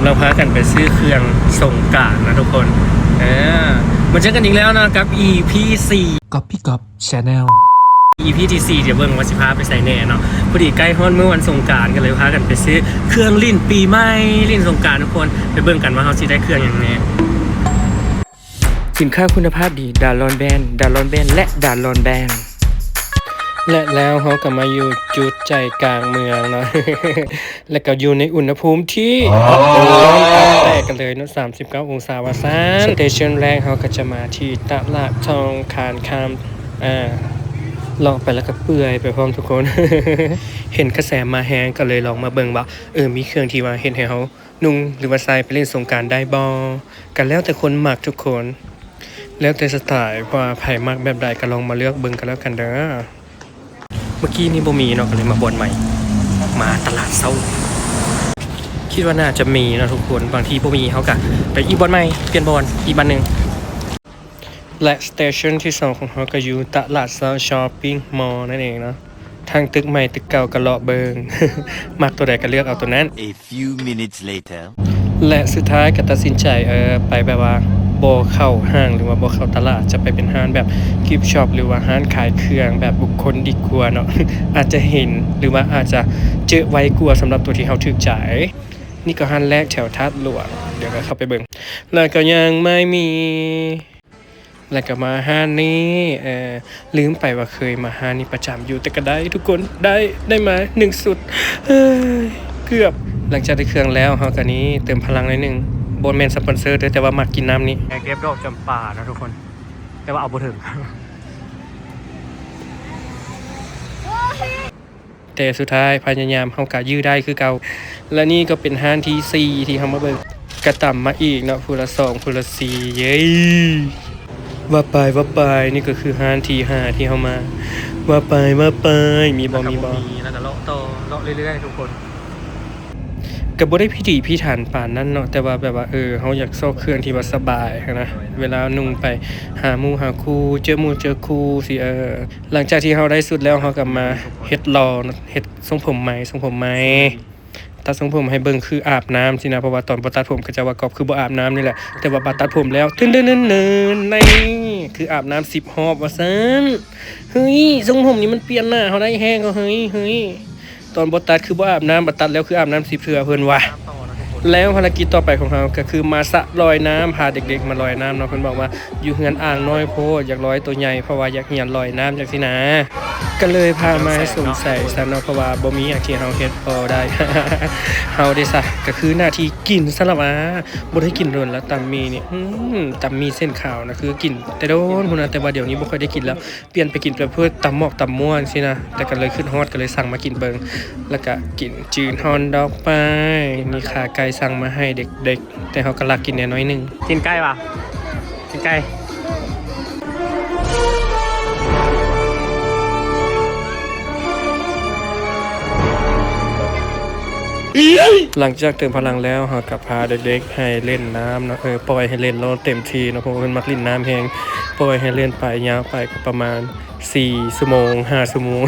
ເຮົາພາກັນໄປຊື້ເຄື່ອງສົງການນະທຸກຄົນ. ເອີ ມາເຈີກັນອີກແລ້ວເນາະກັບອີພີສີ່ ກັບພີ່ກັອບ Channel ອີພີທີສີ່ ດຽວເບິ່ງວ່າຊິພາໄປໃສແດ່ເນາະ. ພໍດີໃກ້ຮອດມື້ວັນສົງການ ກໍເລີຍພາກັນໄປຊື້ເຄື່ອງຫຼິ້ນປີໃໝ່ ຫຼິ້ນສົງການທຸກຄົນ. ໄປເບິ່ງກັນວ່າເຮົາຊິໄດ້ເຄື່ອງຫຍັງແດ່. ສິນຄ້າຄຸນນະພາບດີ ດາລອນແບຣນ ດາລອນແບຣນ ແລະ ດາລອນແບຣນ. ແລະແລ້ວເຮົາກໍມາຢູ່ຈຸດໃຈກາງເມືອງເນາະ ແລະກໍຢູ່ໃນອຸນຫະພູມທີ່ ໂອ້ ຮ້ອນແຕກກັນເລີຍເນາະ ສາມສິບເກົ້າອົງສາວ່າຊັ້ນ. ສະເຕເຊິນແລກເຮົາກໍຈະມາທີ່ຕະຫຼາດທອງຄານຄຳ ເລາະໄປແລ້ວກໍເປື່ອຍໄປພ້ອມທຸກຄົນ. ເຫັນກະແສມາແຮງ ກໍເລີຍລອງມາເບິ່ງວ່າ ເອີ ມີເຄື່ອງທີ່ວ່າເຮັດໃຫ້ເຮົານຸ່ງ ຫຼືວ່າໃສ່ໄປຫຼິ້ນສົງການໄດ້ບໍ່. ກໍແລ້ວແຕ່ຄົນມັກທຸກຄົນ ແລ້ວແຕ່ສະໄຕລ໌ ວ່າໃຜມັກແບບໃດກໍລອງມາເລືອກເບິ່ງກໍແລ້ວກັນເດີ. ເມື່ອກີ້ນີ້ບໍ່ມີເນາະ ກໍເລີຍມາບ່ອນໃໝ່ ມາຕະຫຼາດເຊົ້າ. ຄິດວ່າໜ້າຈະມີເນາະທຸກຄົນ ບາງທີບໍ່ມີ ເຮົາກໍໄປອີກບ່ອນໃໝ່ ປ່ຽນບ່ອນອີກບ້ານໜຶ່ງ. ແລະ ສະເຕເຊິນທີສອງຂອງເຮົາກໍຢູ່ຕະຫຼາດເຊົ້າ Shopping Mall ນັ້ນເອງເນາະ. ທັງຕຶກໃໝ່ຕຶກເກົ່າກໍເລາະເບິ່ງ ມັກຕົວໃດກໍເລືອກເອົາຕົວນັ້ນ. A few minutes later. ແລະ ສຸດທ້າຍກໍຕັດສິນໃຈ ເອີ ໄປແບບວ່າບໍ່ເຂົ້າຫ້າງ ຫຼືວ່າບໍ່ເຂົ້າຕະຫຼາດ ຈະໄປເປັນຮ້ານແບບ gift shop ຫຼືວ່າຮ້ານຂາຍເຄື່ອງແບບບຸກຄົນດີກວ່າເນາະ. ອາດຈະເຫັນ ຫຼືວ່າອາດຈະເຈີໄວກວ່າ ສຳລັບຕົວທີ່ເຮົາຖືກໃຈ. ນີ້ກໍຮ້ານແລກແຖວທາດຫຼວງ ດຽວກໍເຂົ້າໄປເບິ່ງ. ແລ້ວກໍຍັງໄມ່ມີ ແລ້ວກໍມາຮ້ານນີ້ ເອີ ລືມໄປວ່າເຄີຍມາຮ້ານນີ້ປະຈຳຢູ່ ແຕ່ກໍໄດ້ທຸກຄົນ ໄດ້ ໄດ້ມາໜຶ່ງຊຸດ ເອີຍ ເກືອບ. ຫຼັງຈາກໄດ້ເຄື່ອງແລ້ວ ເຮົາກໍນີ້ເຕີມພະລັງໜ້ອຍໜຶ່ງ ບໍ່ແມ່ນສະປອນເຊີເດີ ແຕ່ວ່າມັກກິນນ້ຳນີ້ ແກງເກັບດອກຈຳປານະທຸກຄົນ ແຕ່ວ່າເອົາບໍ່ເຖິງ. ແຕ່ສຸດທ້າຍພະຍາຍາມເຮົາກະຢື້ໄດ້ຄືເກົ່າ. ແລະ ນີ້ກໍເປັນຮ້ານທີສີ່ທີ່ເຮົາມາເບິ່ງ ກະຕຳມາອີກເນາະ ຜູ້ລະສອງ ຜູ້ລະສີ່ ເຢ້. ວ່າໄປ ວ່າໄປ ນີ້ກໍຄືຮ້ານທີຫ້າທີ່ເຮົາມາ. ວ່າໄປ ວ່າໄປ ມີບໍ່ ມີບໍ່ ແລ້ວກໍເລາະຕໍ່ ເລາະເລື້ອຍໆທຸກຄົນ. ກໍບໍ່ໄດ້ພິຖີພິຖັນປານນັ້ນເນາະ ແຕ່ວ່າແບບວ່າ ເອີ ເຮົາຢາກຊອກເຄື່ອງທີ່ວ່າສະບາຍຫັ້ນນະ ເວລານຸ່ງໄປຫາໝູ່ຫາຄູ່ ເຈີໝູ່ເຈີຄູ່ຊີ້ ເອີ. ຫຼັງຈາກທີ່ເຮົາໄດ້ຊຸດແລ້ວ ເຮົາກໍມາເຮັດຫຼໍ່ເນາະ ເຮັດຊົງຜົມໃໝ່ ຊົງຜົມໃໝ່ ຕັດຊົງຜົມໃຫ້ເບິ່ງຄືອາບນ້ຳຊີ້ນະ ເພາະວ່າຕອນບໍ່ຕັດຜົມເຂົາເຈົ້າວ່າກອບຄືບໍ່ອາບນ້ຳນີ້ແຫຼະ ແຕ່ວ່າບັດຕັດຜົມແລ້ວ ຕື່ນໆໆໆ ນີ້ ຄືອາບນ້ຳສິບຮອບວ່າຊັ້ນ. ເຮີ້ຍ ຊົງຜົມນີ້ມັນປ່ຽນໜ້າເຮົາໄດ້ແຮງເນາະ ເຮີ້ຍ ເຮີ້ຍ. ຕອນບໍ່ຕັດຄືບໍ່ອາບນ້ຳ ບັດຕັດແລ້ວຄືອາບນ້ຳສິບເທື່ອ ເພິ່ນວ່າ. ແລ້ວພາລະກິດຕໍ່ໄປຂອງເຮົາກໍຄືມາສະລອຍນ້ຳ ພາເດັກໆມາລອຍນ້ຳເນາະ. ເພິ່ນບອກວ່າຢູ່ເຮືອນອ່າງນ້ອຍໂພດ ຢາກລອຍໂຕໃຫຍ່ ເພາະວ່າຢາກຮຽນລອຍນ້ຳຈັ່ງຊີ້ນະ ກໍເລີຍພາມາໃຫ້ສົງໄສຊະເນາະ ເພາະວ່າບໍ່ມີຫຍັງທີ່ເຮົາເຮັດບໍ່ໄດ້. ເຮົາເດຊະ ກໍຄືໜ້າທີ່ກິນຊະລະຫວາ ບໍ່ໄດ້ກິນດົນລະ ຕຳໝີ່ນີ້ ອືມ ຕຳໝີ່ເສັ້ນຂາວນະ ຄືກິນແຕ່ດົນພຸ້ນນະ ແຕ່ວ່າດຽວນີ້ບໍ່ຄ່ອຍໄດ້ກິນແລ້ວ. ປ່ຽນໄປກິນແບບພວກຕຳໝອກຕຳມົວຈັ່ງຊີ້ນະ ແຕ່ກໍເລີຍຄິດຮອດ ກໍເລີຍສັ່ງມາກິນເບິ່ງ ແລ້ວກະກິນຈືນຮ່ອນດອກໄມ້. ມີຂາໄກ່ສັ່ງມາໃຫ້ເດັກໆ ແຕ່ເຮົາກໍລັກກິນແດ່ໜ້ອຍໜຶ່ງ. ກິນໄກ່ຫວາ? ກິນໄກ່. ຫຼັງຈາກເຕີມພະລັງແລ້ວ ເຮົາກໍພາເດັກໆໃຫ້ຫຼິ້ນນ້ຳເນາະ ເອີ ປ່ອຍໃຫ້ຫຼິ້ນໂລດເຕັມທີ່ເນາະ ເພາະວ່າເພິ່ນມັກຫຼິ້ນນ້ຳແຮງ. ປ່ອຍໃຫ້ຫຼິ້ນໄປ ຍາວໄປກໍປະມານ ສີ່ຊົ່ວໂມງ ຫ້າຊົ່ວໂມງ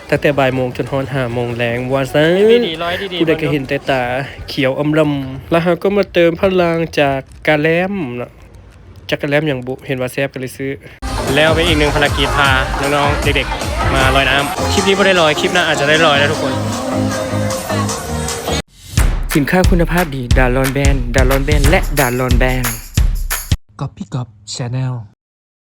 ຕັ້ງແຕ່ບ່າຍໂມງຈົນຮອດຫ້າໂມງແລງວ່າຊັ້ນ. ຜູ້ໃດກໍເຫັນແຕ່ຕາຂຽວອຳລຳ. ແລ້ວເຮົາກໍມາເຕີມພະລັງຈັກກະແລັມເນາະ ຈັກກະແລັມຫຍັງບຸ ເຫັນວ່າແຊບກໍເລີຍຊື້. ແລ້ວເປັນອີກໜຶ່ງພາລະກິດ ພານ້ອງໆ ເດັກໆ ມາລອຍນ້ຳ. ຄລິບນີ້ບໍ່ໄດ້ລອຍ ຄລິບໜ້າອາດຈະໄດ້ລອຍນະທຸກຄົນ. ສິນຄ້າຄຸນນະພາບດີ ດາລອນແບຣນ ດາລອນແບຣນ ແລະ ດາລອນແບຣນ ກັອບ ພີ່ກັອບ Channel.